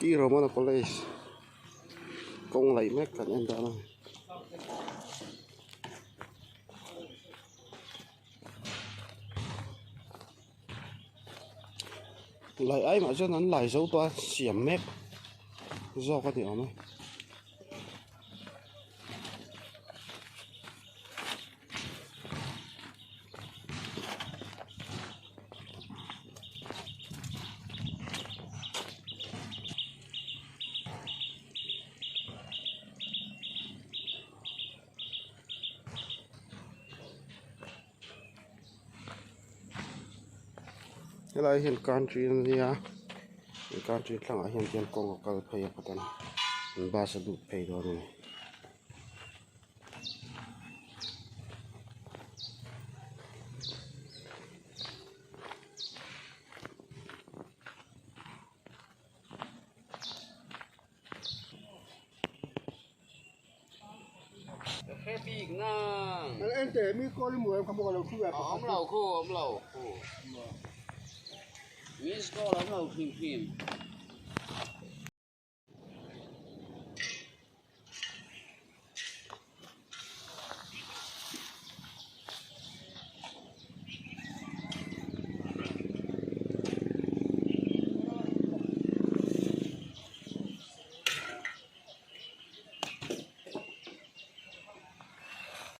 T Romana college kawng laih mek kan en dan a ni. Lai ai mah chuan an lai zo tawh a siam mek zawk a ni awm e. Helai hian country a nia he country thlangah hian tian kawng a kal phei a kawt a bus a lut phei dawn a ni.